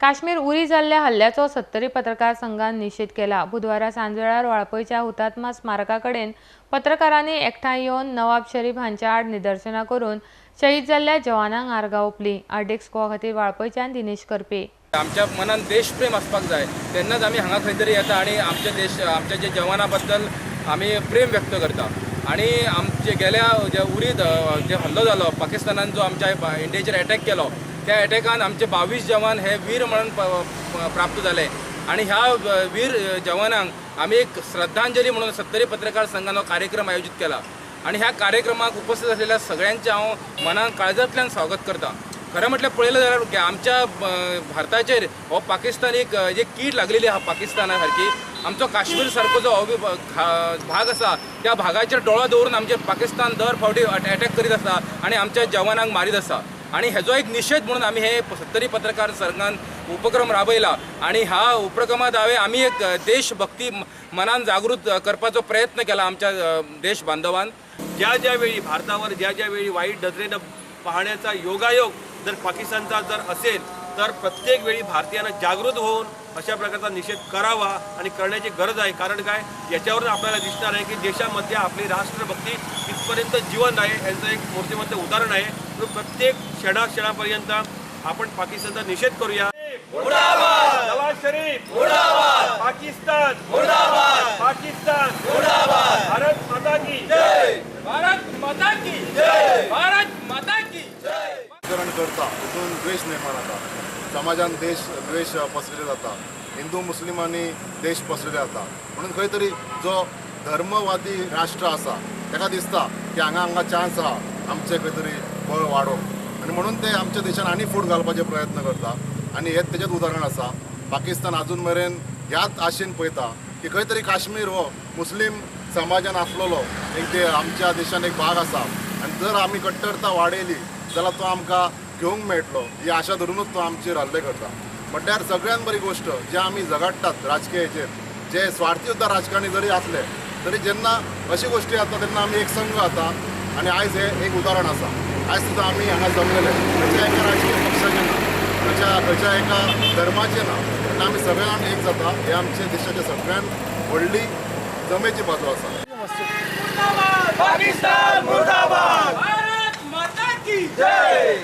काश्मीर उरी जाल्ल्या हल्ल्याचो सत्तरी पत्रकार संघान निशेध केला. बुधवारा सांजवेळार वाळपयच्या हुतात्मा स्मारका कडेन पत्रकारांनी एकठांय येवन नवाब शरीफ हांच्या आड निदर्शनां करून शहीद जाल्ल्या जवानांक आर्गां ओंपली. आरडीएक्स गोवा खातीर वाळपयच्यान दिनेश करपे. आमच्या मनान देशप्रेम आसपाक जाय, तेन्नाच आमी हांगा खंय तरी येता आनी आमच्या देश आमच्या जे जवाना बद्दल आमी प्रेम व्यक्त करता. आनी आमचे गेल्या जे उरीत जे हल्लो जालो पाकिस्तानान, जो आमच्या इंडियेचेर एटॅक केलो, त्या एटॅकान आमचे 22 जवान हे वीर मरण प्राप्त जाले. आनी ह्या वीर जवानांक आमी एक श्रद्धांजली म्हणून सत्तरी पत्रकार संघान हो कार्यक्रम आयोजीत केला. आनी ह्या कार्यक्रमाक उपस्थित आसलेल्या सगळ्यांचें हांव मनान काळजांतल्यान स्वागत करता. खरें म्हटल्यार पळयलें जाल्यार आमच्या भारताचेर हो पाकिस्तान एक जे कीड लागलेली आहा पाकिस्ताना सारकी, आमचो काश्मीर सारको जो हो भाग आसा त्या भागाचेर दोळो दवरून आमचे पाकिस्तान दर फावटी एटॅक करीत आसा आनी आमच्या जवानांक मारीत आसा. आनी हेजो एक निशेध म्हणून आमी हे सत्तरी पत्रकार संघान उपक्रम राबयला. आनी ह्या उपक्रमात हांवें आमी एक देशभक्ती मनान जागृत करपाचो प्रयत्न केला आमच्या देश बांधवान. ज्या ज्या वेळी भारतावर ज्या ज्या वेळी वाईट नजरेनं पाहण्याचा योगायोग जर पाकिस्तानचा जर असेल तर प्रत्येक वेळी भारतीयांना जागृत होऊन अशा प्रकारचा निषेध करावा आणि करण्याची गरज आहे. कारण काय, याच्यावरून आपल्याला दिसणार आहे की देशामध्ये आपली राष्ट्रभक्ती कितपर्यंत जिवंत आहे यांचं एक मूर्तिमंत उदाहरण आहे. म्हणून प्रत्येक क्षणाक्षणापर्यंत आपण पाकिस्तानचा निषेध करूया. नवाज शरीफ मुर्दाबाद, पाकिस्तान मुर्दाबाद, पाकिस्तान मुर्दाबाद, भारत माता की जय, भारत माता की जय, भारत माता की जय. करता तितून द्वेश निर्माण जाता, समाजान देश द्वेश पसरले जाता, हिंदू मुस्लिमांनी देश पसरले जाता. म्हणून खंय तरी जो धर्मवादी राष्ट्र आसा ताका दिसता की हांगा हांगा चान्स आहा आमचे खंय तरी बळ वाडोवंक, आनी म्हणून ते आमच्या देशान आनी फूट घालपाचे प्रयत्न करता. आनी हें तेजेंच उदाहरण आसा. पाकिस्तान आजून मेरेन ह्याच आशेन पळयता की खंय तरी काश्मीर हो मुस्लीम समाजान आसलेलो एक ते आमच्या देशान एक भाग आसा आनी जर आमी कट्टरता वाडयली जाल्यार तो आमकां घेवंक मेळटलो ही आशा धरुनूच तो आमचेर हल्ले करता. म्हटल्यार सगळ्यान बरी गोश्ट जे आमी झगडटात राजकीय हेचेर, जे स्वार्थी सुद्दां राजकारणी जरी आसले तरी जेन्ना अशी गोश्टी जाता तेन्ना आमी एक संघ जाता. आनी आयज हें एक उदाहरण आसा. आयज सुद्दां आमी हांगा जमलेले खंयच्या एका राजकीय पक्षाचें ना, खंयच्या एका धर्माचें ना, तेन्ना आमी सगळे जाण एक जाता. हे आमच्या देशाचे सगळ्यान व्हडली जमेची बाजू आसा. पाकिस्तान मुर्दाबाद, भारत माता की जय.